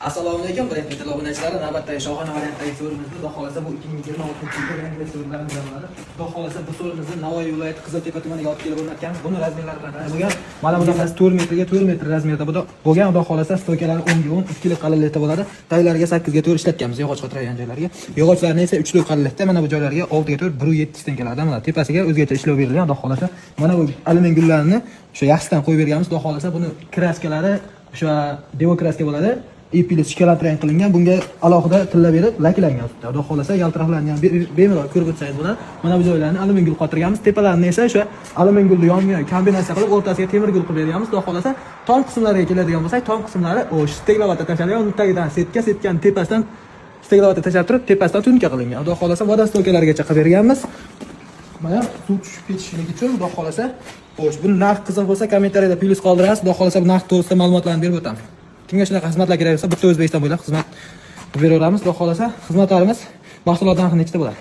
Assalomu alaykum, Brend Metal obunachilari. Navbatdagi shohona variantdagi so'rimizni, Xudo xolasa, bu 2026-yilgi yangi so'rlarimizdan bo'ladi. Xudo xolasa, bu so'rimizni Navoiy viloyati Qiziltepa tumaniga olib kelib o'rnatganmiz. Buni размер lari bilan bo'lgan. Mana bunaqasi 4 metrga 4 metr размер da bo'lgan. Xudo xolasa, стойка lari 10 ga 10, 2 qalinlikda bo'ladi. Taglariga 8 ga 4 ishlatganmiz yog'och qotiradigan joylariga. Yog'ochlarni esa 3 qalinlikda, mana bu joylarga 6 ga 4, 1.7 стенка larda, mana tepasiga o'zgacha ishlov berilgan. Xudo xolasa, mana bu alyumin gullarni o'sha yaxshisidan qo'yib berganmiz. Xudo xolasa, buni краска lari o'sha devo краска bo'ladi. И плюс shokolad rang qilingan. Bunga alohida tilla berib laklangan ustida. Xudo xolasa, yaltiroqlarni ham bemalol ko'rib o'tsangiz bo'ladi. Mana bu joylarni alyumin gul qotirganmiz. Tepalarini esa o'sha alyumin gulni yoniga kombinatsiya qilib, o'rtasiga temir gul qilib berganmiz. Xudo xolasa, tom qismlariga keladigan bo'lsak, tom qismlari o'sha стекловата tashlangan, uni tagidan сетка, сетка ni tepasidan стекловата tashlab turib, tepasidan тумка qilingan. Xudo xolasa, водостока largacha qilib berganmiz. Mana suv tushib ketishligi uchun, Xudo xolasa. Xo'sh, buni narx qiziq bo'lsa, kommentariyada plyus qoldirasiz. Xudo xolasa, bu narx to'g'risida ma'lumotlarni berib o'tamiz. Kimga shunaqa xizmatlar kerak bo'lsa, bitta O'zbekiston bo'ylab xizmat qilib beraveramiz. Xudo xolasa, xizmatlarimiz, mahsulot narxi nechta bo'ladi?